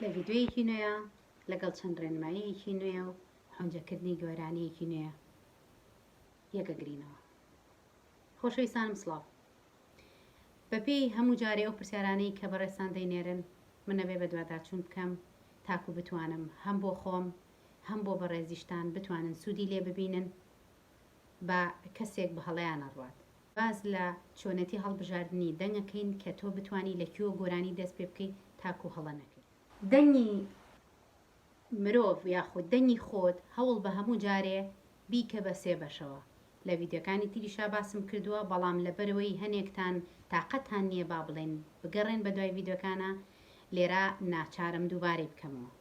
لە ڤیدیۆیەکی نوێیا لەگەڵ چەند ڕێنماییەکی نوێ و حونجەکردنی گۆرانییەکی نوێ یەکەگرینەوە. خۆشەویستانم سڵاو. بەپێی هەموو جارێ ئەو پرسیارانەی کە بەڕێزتان دەینێرن من ئەبێ بەدواداچوون بکەم تاکو بتوانم هەم بۆ خۆم هەم بۆ بەڕێزیشتان بتوانن سوودی لێ ببینن با کەسێک بە هەڵەیا نەڕوات. باس لە چۆنێتی هەڵبژاردنی دەنگ ئەکەین کە تۆ بتوانی لە کوێوە گۆرانی دەست پێ بکەی تاکو هەڵە نەکەی. دەنگی مرۆڤ یاخود دەنگی خۆت هەوڵ بە هەموو جارێ بیکە بە سێ بەشەوە لە ڤیدیۆکانی تریشا باسم کردووە بەڵام لەبەرئەوەی هەنێکتان تاقەتان نییە با بڵێن بگەڕێن بەدوای ڤیدیۆکانا لێرە ناچارم دووبارەی بکەمەوە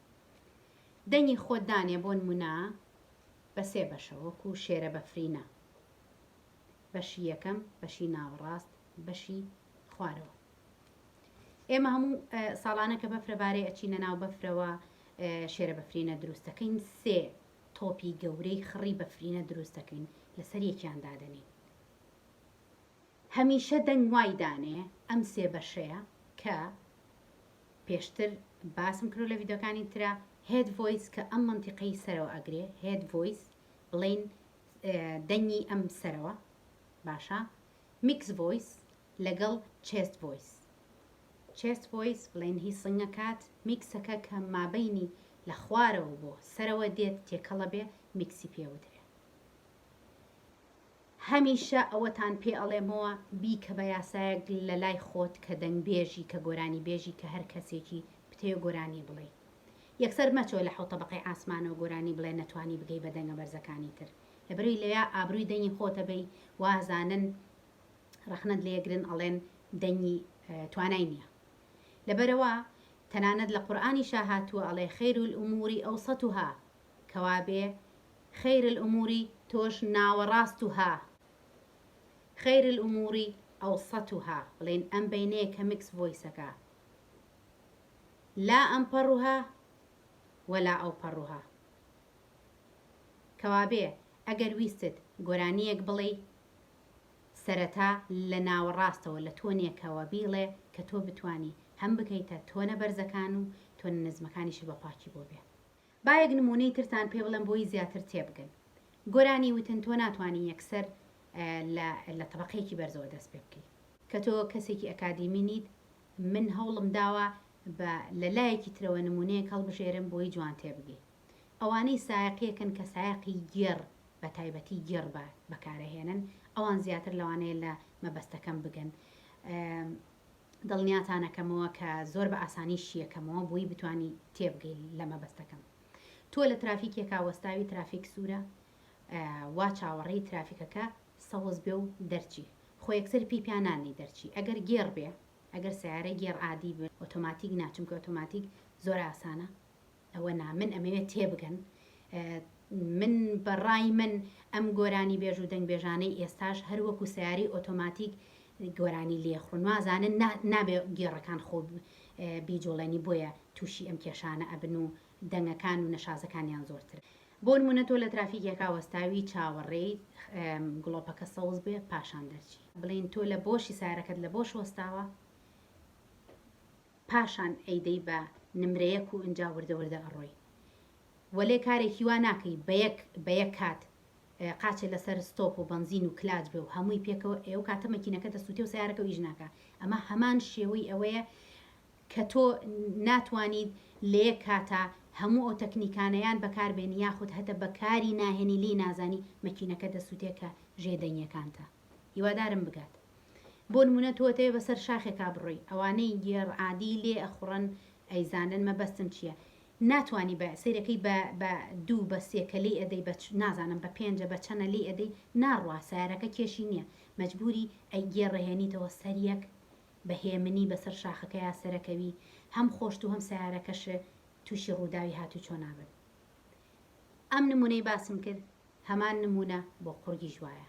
دەنگی خۆت دانێ بۆنمونە بە سێ بەشە وەکو شێرە بەفرینە بەشی یەکەم بەشی ناوەڕاست بەشی خوارەوە ئێمە هەموو ساڵانە کە بەفرە بارێ ئەچینە ناو بەفرەوە شێرە بەفرینە دروست دەکەین سێ تۆپی گەورەی خڕی بەفرینە دروست دەکەین لەسەر یەکیان دادەنین هەمیشە دەنگ وای دانێ ئەم سێ بەشەیە کە پێشتر باسم کرۆ لە ڤیدۆکانی ترا head voice کە ئەم مەنتیقەی سەرەوە ئەگرێ head voice بڵێین دەنگی ئەم سەرەوە باشە mix voice لەگەڵ chest voice chest voice بڵێن هی سنگەکات میکسەکە کە مابەینی لە خوارەوە بۆ سەرەوە دێت تێکەڵە بێ میکسی پێوترێ هەمیشە ئەوەتان پێ ئەڵێمەوە بیکە بە یاسایەک لە لای خۆت کە دەنگبێژی کە گۆرانی بێژی کە هەر کەسێکی بتەوێ گۆرانی بڵێی یەکسەر مەچۆ لە حەوت تەبەقەی عاسمانەوە گۆرانی بڵێ نەتوانی بگەی بە دەنگە بەرزەکانی تر لەبەرەوەی لەویا ئابروی دەنگی خۆتە بەی وازانن ڕەخنەت لێگرن ئەڵێن دەنگی توانای نییە لەبەرەوە تەنانەت لە قورئانیشا هاتووە ئەڵێ خیر الامور اوسطها کەوابێ خیر الامور تۆش ناوەڕاستها خیر الامور اوسطها بڵێن ئەم بەینەیە کە mix voice ەکە لا ئەمپەڕها ولا ئەوپەڕها کەوابێ ئەگەر ویستت گۆرانیەک بڵێی سەرەتا لە ناوەڕاستەوە لە تۆنێکەوە بیڵێ کە تۆ بتوانی هەم بگەیتە تۆنە بەرزەکان و تۆنە نزمەکانیشت بە پاکی بۆ بێ. با یەک نموونەی ترتان پێ بڵێم بۆی زیاتر تێبگەن. گۆرانی وتن تۆ ناتوانی یەکسەر لە لە تەبەقەیەکی بەرزەوە دەست پێ بکەی. کە تۆ کەسێکی ئەکادیمی نیت، من هەوڵم داوە بە لە لایەکی ترەوە نموونەیەک هەڵبژێرم بۆی جوان تێبگەی. ئەوانەی سایەقیەکن کە سایەقی گێڕ بە تایبەتی گێڕ بە بەکارەهێنن ئەوان زیاتر لەوانەیە لە مەبەستەکەم بگەن. دڵنیاتانەکەمەوە کە زۆر بە ئاسانی شیەکەمەوە بۆی بتانی تێبگەی لە مەبەستەکەم. تۆ لە ترافیکێکا وەستاوی ترافیک سوورە وا چاوەڕێی ترافیکەکە سەوز بێ و دەرچی خۆ یەکسەر پێی پیا نانێی دەرچی ئەگەر گێڕ بێ ئەگەر سەیارەی گێڕ عادی بێ ئۆتۆماتیک نا چونکە ئۆتۆماتیک زۆر ئاسانە ئەوە نا من ئەمەوێت تێبگەن من بە ڕای من ئەم گۆرانی بێژ و دەنگ بێژانەی ئێستاش هەر وەکو سیاری ئۆتۆماتیک گۆرانی لێخڕن وازانن نابێ گێڕەکان خۆ بیجوڵێنی بۆیە تووشی ئەم کێشانە ئەبن و دەنگەکان و نەشازەکانیان زۆرتر بۆ نمونە تۆ لە ترافیکێکا وەستاوی چاوەڕێی گڵۆپەکە سەوز بێ پاشان دەرچی بڵین تۆ لە بۆشی سارەکەت لە بۆش وەستاوە پاشان ئەیدەی بە نمرەیەک و ئنجا وردە وردە ئەڕۆی وەلێ کارێکی وا ناکەی بەیەک بەیەک کات قاچێ لەسەر ستۆپ و بەنزین و کلاج بێ و هەمووی پێکەوە ئێ ئەو کاتە مەکینەکە دەسوتێ و سەیارەکە ئیش ناکا ئەمە هەمان شێوەی ئەوەیە کە تۆ ناتوانیت لە یەک کاتا هەموو ئەو تەکنیکانە یان بەکار بێنی یاخود هەتە بەکاری ناهێنی لێی نازانی مەکینەکە دەسوتێ کە ژێ دەنگیەکانتە هیوادارم بگات. بۆ نمونە تۆ ئەتەوێ بەسەر شاخێکا بڕۆی ئەوانەی گێڕ عادی لێ ئەخوڕن ئەیزانن مەبەستم چیە ناتوانی بە سەیرەکەی بە بە دوو بە سێ کە لێی ئەدەی بە نازانم بە پێنجە بە چەنە لێی ئەدەی ناڕوا سەیارەکە کێشی نیە مەجبوری ئەی گێڕ ئەهێنیتەوە سەر یەک بە هێمنی بەسەر شاخەکەیا سەرەکەوی هەم خۆشت و هەم سەیارەکەش توشی ڕووداوی هاتوچۆ نابن ئەم نمونەی باسم کرد هەمان نمونە بۆ قوڕگیش وایە.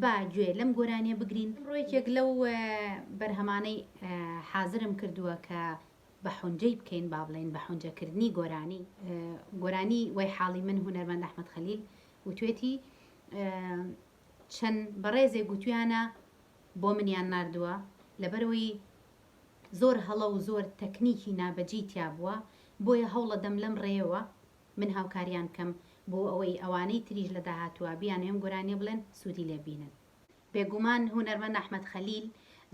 با گوێ لەم گۆرانیە بگرین. ئەمڕۆ یەکێک لەو بەرهەمانەی حازرم کردووە کە بە حونجەی بکەین با بڵێین بە حونجە کردنی گۆرانی گۆرانی وەی حاڵی من هونەرمەند ئەحمەد خەلیل وتوێتی چەند بەڕێزێک گوتویانە بۆ منیان ناردووە لەبەرەوەی زۆر هەڵە و زۆر تەکنیکی نابەجێی تیا بووە. بۆیە هەوڵەدەم لەم ڕێیەوە من هاوکاریان بکەم بۆ ئەوەی ئەوانەی تریش لە داهاتووە بیانەوێ ئەم گۆرانیە بڵێن سوودی لێ ببینن. بێگومان هونەرمەند ئەحمەد خەلیل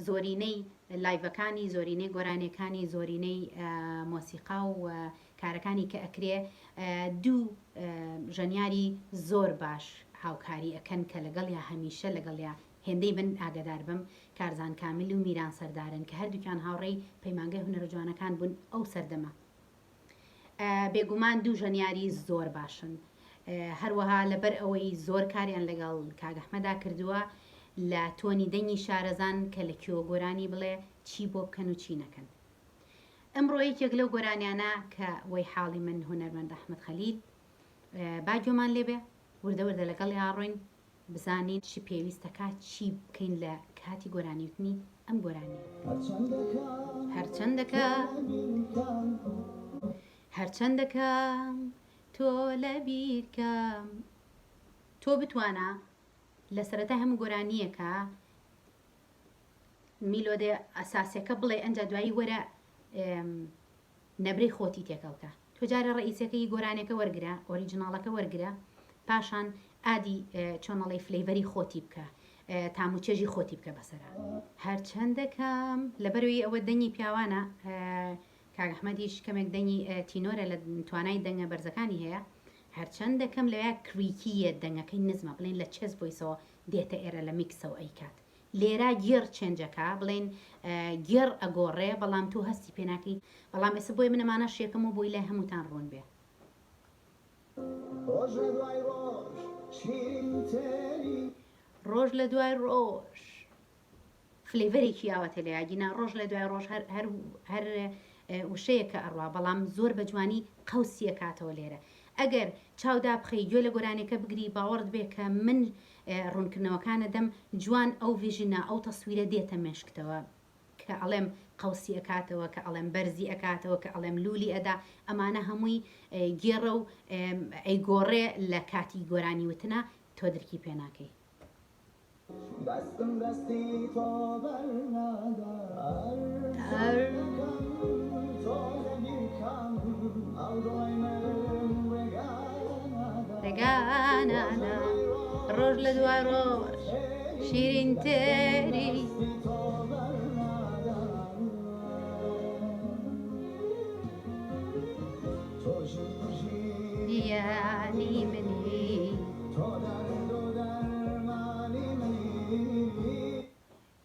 زۆرینەی لایڤەکانی، زۆرینەی گۆرانیەکانی، زۆرینەی مۆسیقا و کارەکانی کە ئەکرێ دوو ژەنیاری زۆر باش هاوکاری ئەکەن کە لەگەڵیا هەمیشە لەگەڵیا هێندەی من ئاگەدار بم کارزان کامیل و میران سەردارن کە هەردووکیان هاوڕێی پەیمانگای هونەرە جوانەکان بوون ئەو سەردەمە. بێگومان دوو ژەنیاری زۆر باشن هەروەها لەبەر ئەوەی زۆر کاریان لەگەڵ کاک ئەحمەدا کردووە لە tone ی دەنگی شارەزان کە لە کوێوە گۆرانی بڵێ چی بۆ بکەن و چی نەکەن ئەمڕۆ یەکێک لەو گۆرانیانە کە وەی حاڵی من هونەرمەند ئەحمەد خەلیل با گوێمان لێبێ وردە وردە لەگەڵ یاڕۆین بزانین چ پێویستەکات چی بکەین لە کاتی گۆرانیوتنی ئەم گۆرانیە. هەرچەندەکە هەرچەندەکە تۆ لە بیرکەم تۆ بتوانە لە سەرەتای هەموو گۆرانیەکە میلۆدێ ئەساسەکە بڵێ ئەنجا دوایی وەرە نەبرەی خۆتی تێکەڵ کە. تۆ جارێ ڕەئیسەکە ی گۆرانیەکە وەرگرە original ەکە وەرگرە پاشان add ی چۆن ئەڵێی flavor ی خۆتی بکە تام و چێژی خۆتی بکە بەسەرا. هەرچەندەکەم لەبەرەوەی ئەوە دەنگی پیاوانە کاک ئەحمەدیش کەمێک دەنگی tenor ە لە توانای دەنگە بەرزەکانی هەیە هەرچەندەکەم لەویا creaky یە دەنگەکەی نزمە بڵێن لە chest voice ەوە دێتە ئێرە لە mix ەوە ئەیکات لێرا گێڕ change ەکا بڵێین گێڕ ئەگۆڕێ بەڵام تۆ هەستی پێ ناکەی بەڵام ئێستا بۆیە من ئەمانە شیەکەم و بۆی لای هەمووتان ڕوون بێ. ڕۆژ لە دوای ڕۆژ شیرینتری. ڕۆژ لە دوای ڕۆژ flavor ێکی یاوەتە لێ ئەگینا ڕۆژ لە دوای ڕۆژ هەر هەر هەر وشەیەکە ئەڕوا بەڵام زۆر بە جوانی قەوسی ئەکاتەوە لێرە ئەگەر چاو دابخەی گوێ لە گۆرانیەکە بگری باوەڕت بێ کە من ڕوونکردنەوەکانە دەم جوان ئەو vision ە ئەو تەسویرە دێتە مێشکتەوە کە ئەڵێم قەوسی ئەکاتەوە کە ئەڵێم بەرزی ئەکاتەوە کە ئەڵێم لولی ئەدا ئەمانە هەمووی گێڕە و ئەیگۆڕێ لە کاتی گۆرانی وتنا تۆ درکی پێ ناکەی. دەستم دەستی تۆ بەرنادا هەر دەکەم تۆ لەبیر کەم ئەو دڵەی من ڕێگا نادا ڕێگا نادا ڕۆژ لە دوای ڕۆژ شیرینتری. دەستی تۆ بەرنادا تۆ ژین و ژیانی منی. تۆ دەرد و دەرمانی منی.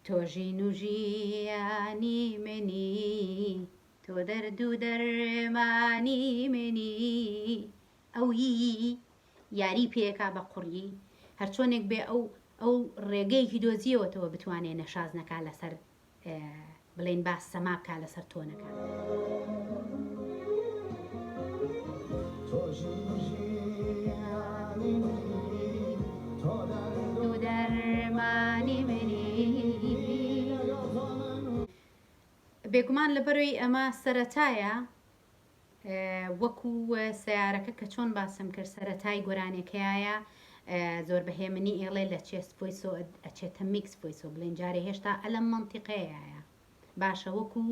تۆ ژین و ژیانی منی. تۆ دەرد و دەرمانی منی. ئەو ی یاری پێکا بە قوڕی هەرچۆنێک بێ ئەو ئەو ڕێگەیەکی دۆزیەوەتەوە بتوانێ نەشاز نەکا لەسەر بڵێین با سەما بکا لەسەر tone ەکە. دەرمانی منی. بێگومان لەبەرەی ئەمە سەرەتایە وەکو سەیارەکە کە چۆن باسم کرد سەرەتای گۆرانیەکەیایە زۆر بە هێمنی ئێڵێ لە chest voice ۆ ئەچێتە mix voice ۆ بڵێن جارێ هێشتا ئەلەم مەنتیقەیەیە باشە وەکو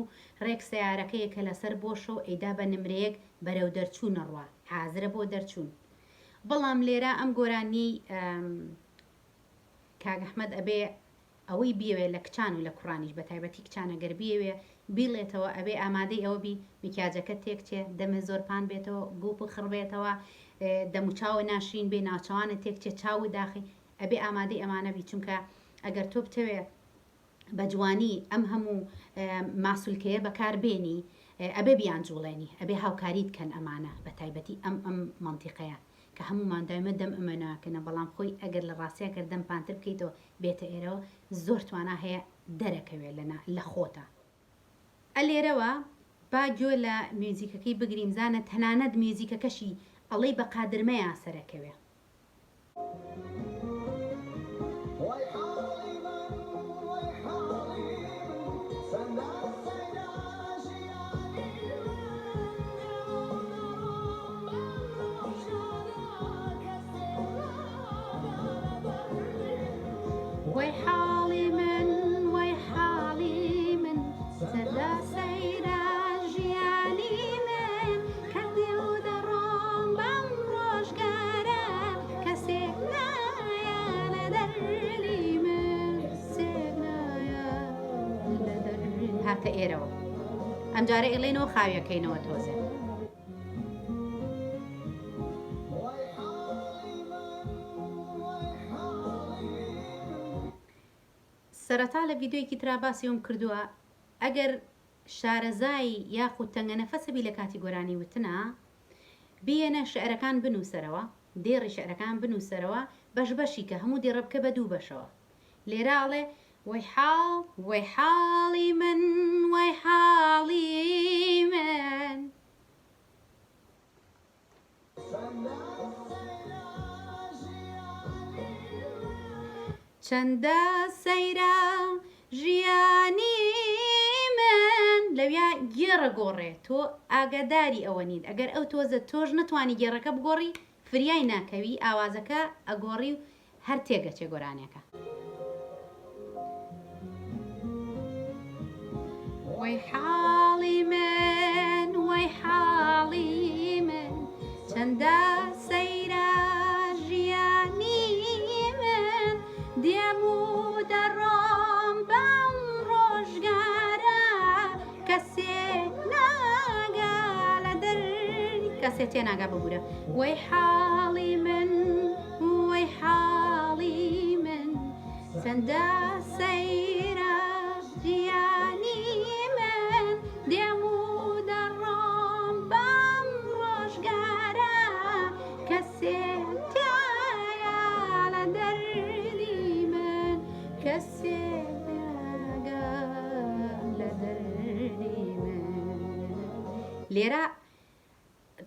ڕێک سەیارەکەیە کە لەسەر بۆشە و ئەیدا بە نمرەیەک بەرەو دەرچوون ئەڕوا حازرە بۆ دەرچوون بەڵام لێرە ئەم گۆرانیەی کاک ئەحمەد ئەبێ ئەوەی بیەوێ لە کچان و لە کوڕانیش بە تایبەتی کچان ئەگەر بیەوێ بیڵێتەوە ئەبێ ئامادەی ئەوە بی میکیاجەکەت تێکچێ دەمت زۆر پان بێتەوە گوپ و خڕ بێتەوە دەموچاوە ناشرین بێ ناوچەوانت تێکچێ چاوت داخی ئەبێ ئامادەی ئەمانە بی چونکە ئەگەر تۆ بتەوێ بە جوانی ئەم هەموو ماسولکەیە بەکار بێنی ئەبێ بیان جوڵێنی ئەبێ هاوکاریت کەن ئەمانە بە تایبەتی ئەم ئەم مەنتیقەیە کە هەموومان دایمە دەم ئەمە ناکەنە بەڵام خۆی ئەگەر لە ڕاستیا گەر دەم پانتر بکەیتەوە بێتە ئێرەوە زۆر توانا هەیە دەرەکەوێ لە نا لە خۆتا. ئە لێرەوە با گۆ لە میوزیکەکەی بگرین زانە تەنانەت میوزیکەکەشی ئەڵێی بە قادرمەیا سەرەکەوێ. وەی حاڵی من وەی حاڵی من چەندە سەیرە ژیانی من دێم و دەڕۆم بەم ڕۆژانە کەسێ ناگا لە دەردی من. وەی حاڵی من وەی حاڵی من چەندە سەیرە ژیانی من. هاتە ئێرەوە. ئەمجارە ئیڵێنەوە خاویەکەینەوە تۆزێ. سەرەتا لە ڤیدیۆیەکی ترا باسی ئەوم کردووە ئەگەر شارەزای یاخود تەنگەنەفەسە بی لە کاتی گۆرانی وتنا بیەنە شعرەکان بنووسەرەوە دێڕی شعرەکان بنووسەرەوە بەش بەشی کە هەموو دێڕە بکە بە دوو بەشەوە لێرە ئەڵێ وەی حاڵ وەی حاڵی من وەی حاڵی من. چەندە سەیرە ژیانی من لەویا گێڕە گۆڕێ تۆ ئاگاداری ئەوە نیت ئەگەر ئەو تۆزە تۆش نەتوانی گێڕەکە بگۆڕی فریای ناکەوی ئاوازەکە ئەگۆڕی و هەر تێگەچێ گۆرانیەکە. وەی حاڵی من وەی حاڵی من چەندە سەیرە ژیانی من دێم و دەڕۆم بەم ڕۆژگارە کەسێ ناگا لە دەردی کەسێ تێناگا ببورە وەی حاڵی من وەی حاڵی من چەندە سەیرە ژیانی من دێم و دەڕۆم بەم ڕۆژگارە کەسێ تایە لە دەردی من کەسێ ناگا لە دەردی من لێرە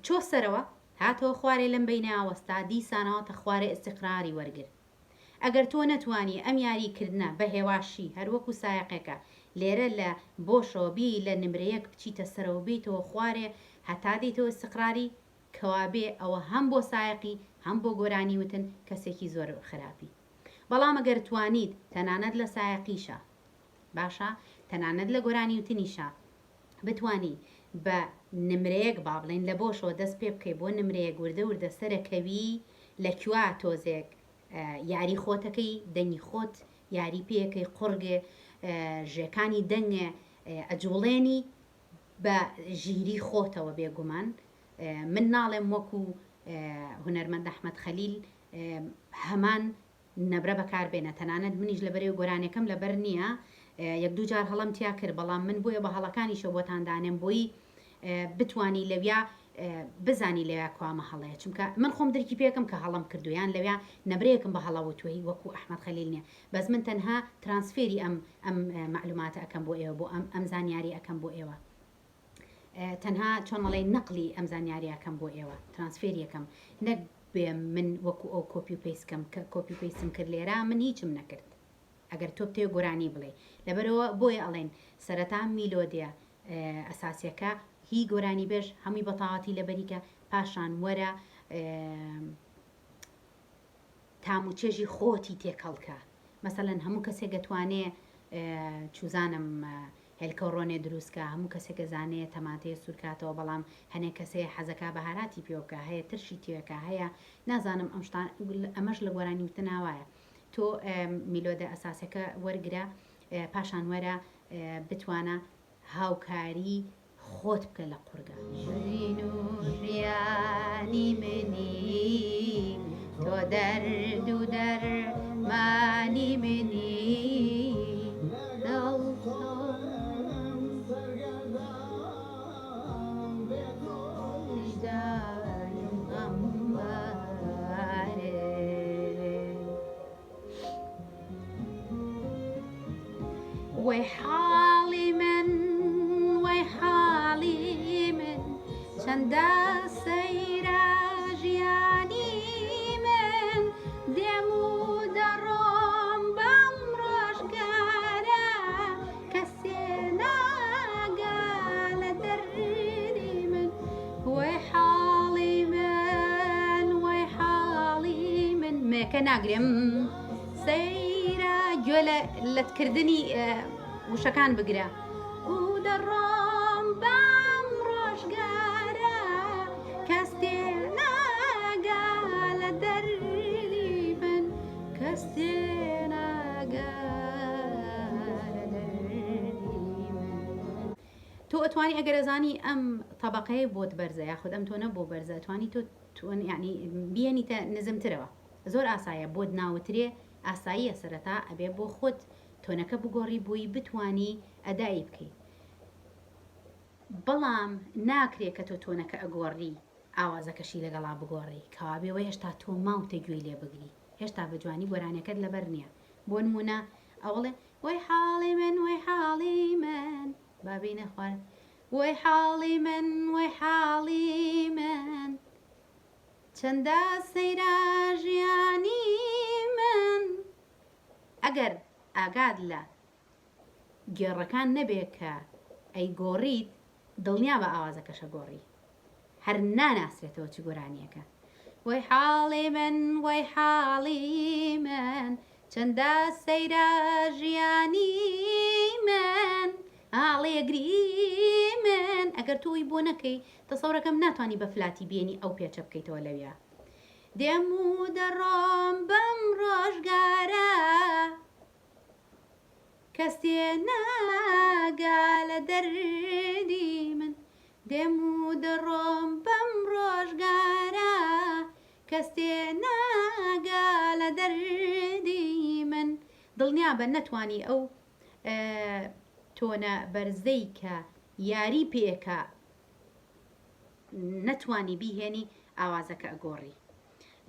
چۆ سەرەوە هاتەوە خوارێ لەم بەینەیا وەستا دیسانەوە تە خوارێ ئیستیقراری وەرگرت ئەگەر تۆ نەتوانی ئەم یاری کردنە بە هێواشی هەر وەکو سایەقێکە لێرە لە بۆشەوە بێی لە نمرە یەک بچیتە سەرەوە بێیتەوە خوارێ هەتا دێیتەوە ئیستیقراری کەوابێ ئەوە هەم بۆ سایەقی هەم بۆ گۆرانی وتن کەسێکی زۆر خراپی بەڵام ئەگەر توانیت تەنانەت لە سایەقیشا باشە تەنانەت لە گۆرانی وتنیشا بتوانی بە نمرەیەک با بڵێین لە بۆشەوە دەست پێ بکەی بۆ نمرەیەک وردە وردە سەرەکەوی لە کویا تۆزێک یاری خۆتەکەی دەنگی خۆت یاری پێەکەی قوڕگێ ژێکانی دەنگێ ئەجوڵێنی بە ژیری خۆتەوە بێگومان من ناڵێم وەکو هونەرمەند ئەحمەد خەلیل هەمان نەبرە بەکار بێنە تەنانەت منیش لەبەرەی گۆرانیەکەم لەبەر نییە یەک دوو جار هەڵەم تیا کرد بەڵام من بۆیە بە هەڵەکانیشەوە بۆتان دانێم بۆی بتانی لەویا بزانی لەویا کوامە هەڵەیە چونکە من خۆم درکی پێکم کە هەڵەم کردو یان لەویا نەبرەیەکم بە هەڵە وتووی وەکو ئەحمەد خەلیل نییە بەس من تەنها transfer ی ئەم ئەم معلوماتە ئەکەم بۆ ئێوە بۆ ئەم ئەم زانیاری ئەکەم بۆ ئێوە تەنها چۆن ئەڵێ نەقلی ئەم زانیاری ئەکەم بۆ ئێوە transfer ی ئەکەم نەک بێم من وەکو ئەو کۆپی و paste کەم کە کۆپی و paste م کرد لێرە من هیچم نەکرد ئەگەر تۆ بتەوێ گۆرانی بڵێ لەبەرەوە بۆیە ئەڵێن سەرەتا میلۆدیە ئەساسیەکە هی گۆرانی بێژ هەمووی بەتاواتی لەبەریکە پاشان وەرە تام و چێژی خۆتی تێکەڵکە مەسەلەن هەموو کەسێک ئەتوانێ چوزانم هێلکە و ڕۆنێ دروست کا هەموو کەسێک ئەزانێ تەماتەیە سوور کاتەوە بەڵام هەنێ کەس هەیە حەزەکا بەهاراتی پێوە بکا هەیە ترشی تێکا هەیە نازانم ئەم شتان ئەمەش لە گۆرانی وتنا وایە تۆ میلۆدە ئەساسەکە وەرگرە پاشان وەرە بتوانە هاوکاری خۆت بکە لە قورگا. ژین و ژیانی منی تۆ دەرد و دەرمانی منی دڵ تۆم سەرگەردان بێ تۆ ویژدانم غەمبارێ. وەی حاڵی من وەی حاڵی من چەندە سەیرە ژیانی من دێم و دەڕۆم بەم ڕۆژگارە کەسێ ناگا لە دەردی من وەی حاڵی من وەی حاڵی من مێکە ناگرم سەیرە گوێ لە لەتکردنی وشەکان بگرە و دەڕۆم بەم ڕۆژگارە کەس تێ ناگا لە دەردی من کەس تێ ناگا لە دەردی من. ئەتوانی ئەگەر ئەزانی ئەم تەبەقەیە بۆت بەرزە یاخود ئەم تۆنە بۆ بەرزە ئەتوانی تۆ تۆن یعنی بیەنیتە نزمترەوە زۆر ئاسایە بۆت ناوترێ ئاساییە سەرەتا ئەبێ بۆ خۆت تۆنەکە بگۆڕی بۆی بتانی ئەدای بکەی بەڵام ناکرێ کە تۆ تۆنەکە ئەگۆڕی ئاوازەکەشی لەگەڵا بگۆڕی کەوابێ وە هێشتا تۆ ماوتە گوێی لێ بگری هێشتا بە جوانی گۆرانیەکەت لەبەر نییە بۆ نمونە ئەوڵێ وەی حاڵی من وەی حاڵی من با بینە خوار وەی حاڵی من وەی حاڵی من چەندە سەیرە ژیانی من ئەگەر ئاگات لە گێڕەکان نەبێ کە ئەیگۆڕیت دڵنیابە ئاوازەکەش ئەگۆڕی هەر ناناسرێتەوە چ گۆرانیەکە وەی حاڵی من وەی حاڵی من چەندە سەیرە ژیانی من ئاڵێگری من ئەگەر تۆی بۆ نەکەی تەسەورەکەم ناتوانی بە فلاتی بێنی ئەو پێچە بکەیتەوە لەویا دێم و دەڕۆم بەم ڕۆژگارە کەس تێناگا لە دەردی من دێم و دەڕۆم بەم ڕۆژگارە کەس تێناگا لە دەردی من دڵنیابە نەتوانی ئەو تۆنە بەرزەی کە یاری پێکە نەتوانی بیهێنی ئاوازەکە ئەگۆڕی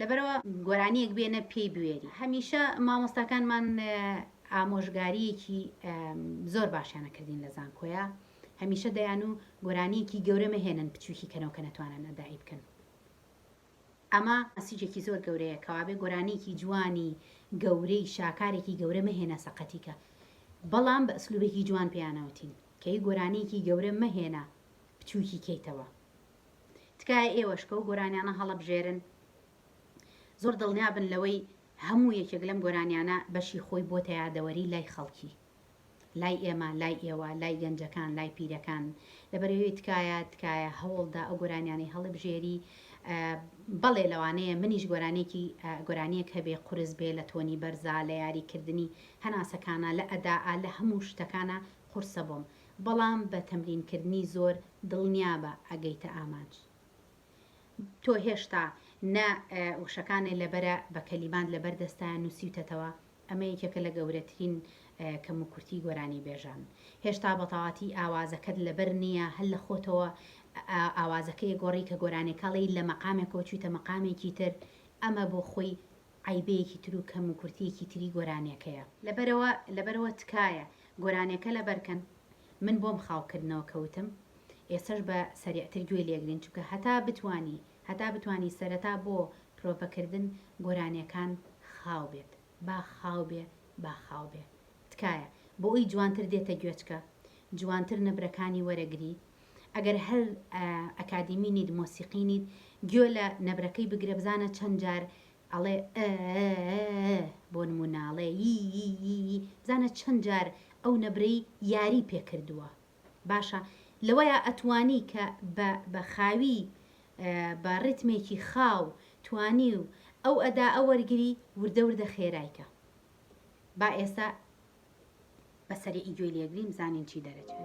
لەبەرئەوە گۆرانیەک بێنە پێی بوێری. هەمیشە مامۆستاکانمان ئامۆژگاریەکی زۆر باشیانە کردین لە زانکۆیا هەمیشە دەیان و گۆرانیەکی گەورە مەهێنن بچوکی کەنەوە کە نەتوانن ئەدائی بکەن ئەمە message ێکی زۆر گەورەیە کەوابێ گۆرانیەکی جوانی گەورەی شاکارێکی گەورە مەهێنە سەقەتیکە بەڵام بە ئسلوبێکی جوان پێیانەوتین کەی گۆرانیەکی گەورە مەهێنە بچوکی کەیتەوە تکایە ئێوەش کەو گۆرانیانە هەڵەبژێرن زۆر دڵنیابن لەوەی هەموو یەکێک لەم گۆرانیانە بەشی خۆی بۆتە یادەوەری لای خەڵکی لای ئێمە لای ئێوە لای گەنجەکان لای پیرەکان لەبەرەوەی تکایە تکایە هەوڵدا ئەو گۆرانیانەی هەڵبژێری بەڵێ لەوانەیە منیش گۆرانێکی گۆرانیەک هەبێ قورس بێ لە تۆنی بەرزا لە یاریکردنی هەناسەکانە لە ئەداء لە هەموو شتەکانە قورسە بۆم بەڵام بە تەمرین کردنی زۆر دڵنیابە ئەگەیتە ئامانج. تۆ هێشتا نە وشەکانێ لەبەرە بە کەلیمات لەبەر دەستایە نوسیوتەتەوە ئەمە یەکێکە لە گەورەترین کەم و کورتی گۆرانی بێژان. هێشتا بەتەواتی ئاوازەکەت لەبەر نییە هەر لە خۆتەوە ئاوازەکەی گۆڕی کە گۆرانێکە ئەڵێی لە مەقامێکەوە چویتە مەقامێکی تر ئەمە بۆ خۆی عەیبەیەکی تر و کەم و کورتیەکی تری گۆرانیەکەیە. لەبەرئەوە لەبەرئەوە تکایە گۆرانیەکە لەبەرکەن من بۆم خاو کردنەوە کەوتم ئێسەش بە سەریعتر گوێی لێگرین چونکە هەتا بتوانی هەتا بتوانی سەرەتا بۆ پرۆڤە کردن گۆرانیەکان خاو بێت با خاو بێ با خاو بێ تکایە بۆ ئەوی جوانتر دێتە گوێچکە جوانتر نەبرەکانی وەرەگری ئەگەر هەر ئەکادیمی نیت مۆسیقی نیت گوێ لە نەبرەکەی بگرە بزانە چەند جار ئەڵێ ئە بۆ نمونە ئەڵێ ی ی ی ی بزانە چەند جار ئەو نەبرەی یاری پێ کردووە باشە لەوەیا ئەتوانی کە بە بە خاوی بە ڕیتمێکی خاو توانی و ئەو ئەدائە وەرگری وردە وردە خێرای کە با ئێستا بە سەریعی گوێی لێگرین بزانین چی دەرەچێ.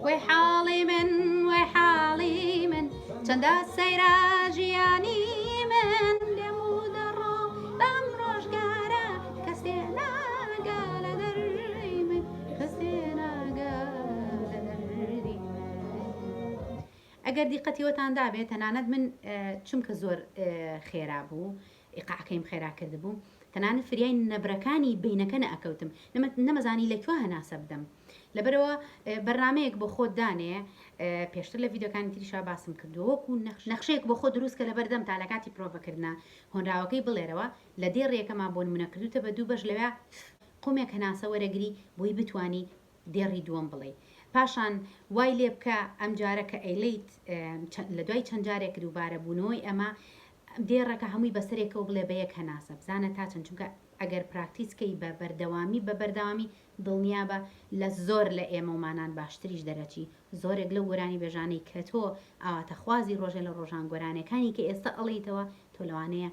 وەی حاڵی من وەی حاڵی من چەندە سەیرە ژیانی من دێم و دەڕۆم بەم ڕۆژگارە کەسێ ناگا لە دەردی من کەسێ ناگا لە دەردی من ئەگەر دیقەتیوەتان دابێ تەنانەت من چونکە زۆر خێرا بوو ئیقاعەکەیم خێرا کردبوو تەنانەت فریای نەبرەکانی بەینەکە نەئەکەوتم نەمەزانی لە کوێ هەناسە بدەم لەبەرەوە بەرنامەیەک بۆ خۆت دانێ پێشتر لە ڤیدیۆکانی تریشا باسم کردووە وەکو نەخشەیەک بۆ خۆ دروست کە لەبەردەم تا لە کاتی پرۆڤەکردنا هۆنراوەکەی بڵێرەوە لە دێڕیەکەما بۆ نمونە کردوتە بە دوو بەش لەوێ قومێک هەناسە وەرەگری بۆی بتانی دێڕی دووەم بڵێی پاشان وای لێ بکە ئەم جارە کە ئەیڵێیت لە دوای چەند جارێک دووبارە بوونەوەی ئەمە دێڕەکە هەمووی بەسەرێکەوە بڵێ بە یەک هەناسە بزانە تا چەند چونکە ئەگەر practice کەی بە بەردەوامی بە بەردەوامی دڵنیابە لە زۆر لە ئێمەومانان باشتریش دەرەچی زۆرێک لەو گۆرانی بێژانەی کە تۆ ئاواتەخوازی ڕۆژێ لە ڕۆژان گۆرانەکانی کە ئێستا ئەڵێیتەوە تۆ لەوانەیە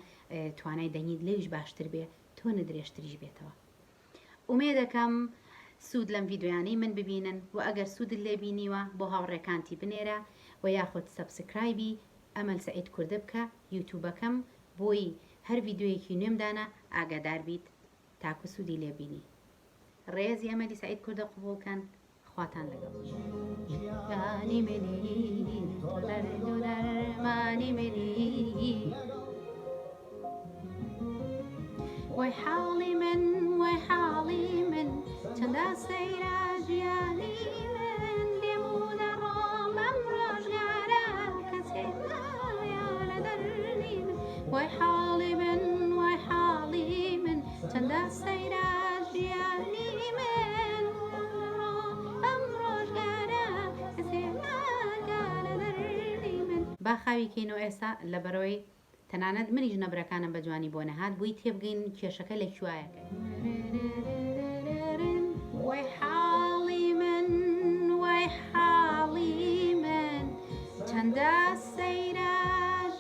توانای دەنگیت لەویش باشتر بێ تۆنە درێژتریش بێتەوە. ئومێدەکەم سوود لەم ڤیدیۆیانەی من ببینن وە ئەگەر سوودت لێ بینیوە بۆ هاوڕێکانتی بنێرە وە یاخود subscribe ی ئەمەل سەعید کوردە بکە یوتوبەکەم بۆی هەر ڤیدیۆیەکی نوێم دانا ئاگادار بیت تاکو سوودی لێ بینی ڕێزی ئەمەلی سەعید کوردە قبوڵ کەن خواتان لەگەڵ. ژیانی منی تۆ دەرد و دەرمانی منی وەی حاڵی من وەی حاڵی من چەندە سەیرە ژیانی من دێم و دەڕۆم بەم ڕۆژگارە کەسێ نایا لە دەردی من وەی حاڵی من وەی حاڵی من چەندە سەیرە ژیانی من دەڕۆم بەم ڕۆژگارە کەسێ ناگا لە دەردی من. با خاوی کەینەوە ئێستا لەبەرئەوەی تەنانەت منیش نەبرەکانم بە جوانی بۆ نەهات بۆی تێبگەین کێشەکە لە کوایە. وەی حاڵی من وەی حاڵی من چەندە سەیرە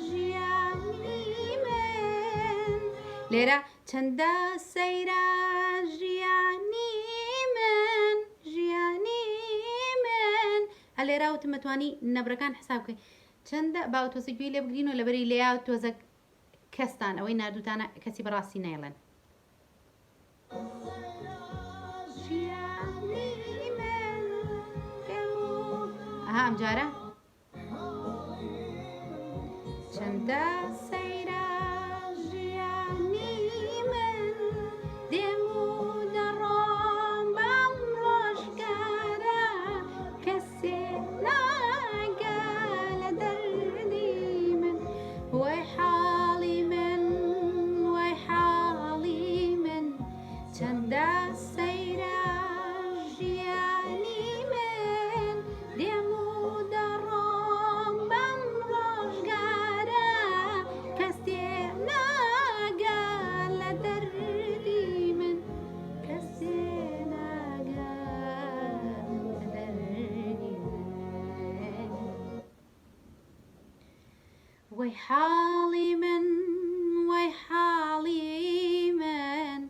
ژیانی من لێرە چەندە سەیرە ژیانی من ژیانی من ئەلێرا وتم ئەتوانی نەبرەکان حساب بکەی چەندە با تۆزە گوێی لێ بگرین و لەبەری لێیا تۆزە کەستان ئەوەی ناردوتانە کەسی بەڕاستی نایڵێن. ئەها ئەمجارە چەندە سەیرە ژیانی من دێم و دەڕۆم بەم ڕۆژگارە کەسێ ناگا لە دەردی من وەی حاڵی من وەی حاڵی من چەندە سەیرە ژیانی من دێم و دەڕۆم بەم ڕۆژگارە کەس تێ ناگا لە دەردی من کەس تێ ناگا لە دەردی من. وەی حاڵی من وەی حاڵی من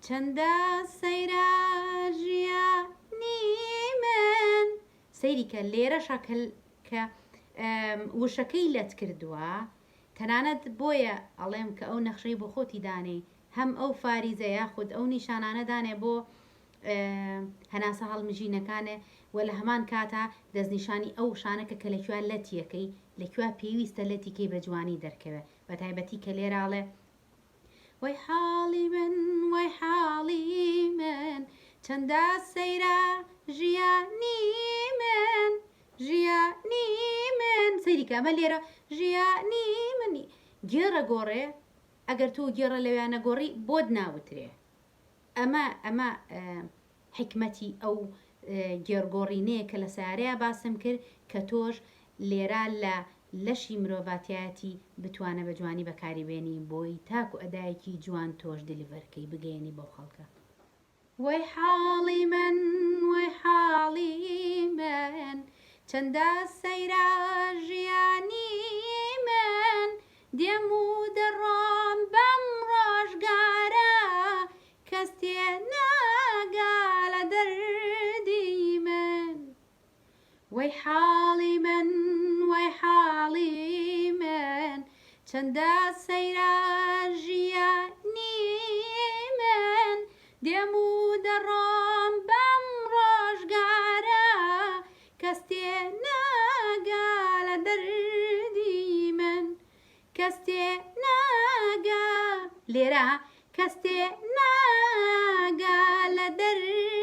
چەندە سەیرە ژیانی من. سەیری کە لێرەشا کە کە وشەکەی لەت کردووە تەنانەت بۆیە ئەڵێم کە ئەو نەخشەی بۆ خۆتی دانێی هەم ئەو فاریزە یاخود ئەو نیشانانە دانێ بۆ هەناسە هەڵمژینەکانێ و لە هەمان کاتا دەستنیشانی ئەو وشانە کە کە لە کوێ لەتیەکەی لە کوێ پێویستە لەتیکەی بە جوانی دەرکەوێ بە تایبەتی کە لێرە ئەڵێ وەی حاڵی من وەی حاڵی من چەندە سەیرە ژیانی من ژیانی من سەیری کە ئەمە لێرە ژیانی من گێڕە گۆڕێ ئەگەر تۆ گێڕە لەویا نەگۆڕی بۆت ناوترێ ئەمە ئەمە حیکمەتی ئەو گێڕگۆڕینەیە کە لە سەیارەیا باسم کرد کە تۆش لێرا لە لەشی مرۆڤاتیایەتی بتوانە بە جوانی بەکاری بێنی بۆی تاکو ئەدایەکی جوان تۆش deliver کەی بگەیەنی بەو خەڵکە. وەی حاڵی من وەی حاڵی من چەندە سەیرە ژیانی من دێم و دەڕۆم بەم ڕۆژگارە کەس تێناگا لە دەردی من وەی حاڵی من وەی حاڵی من چەندە سەیرە ژیانی من دێم و دەڕۆم بەم ڕۆژگارە کەس تێناگا لە دەردی من کەس تێناگا لێرە کەس تێناگا لە دەردی.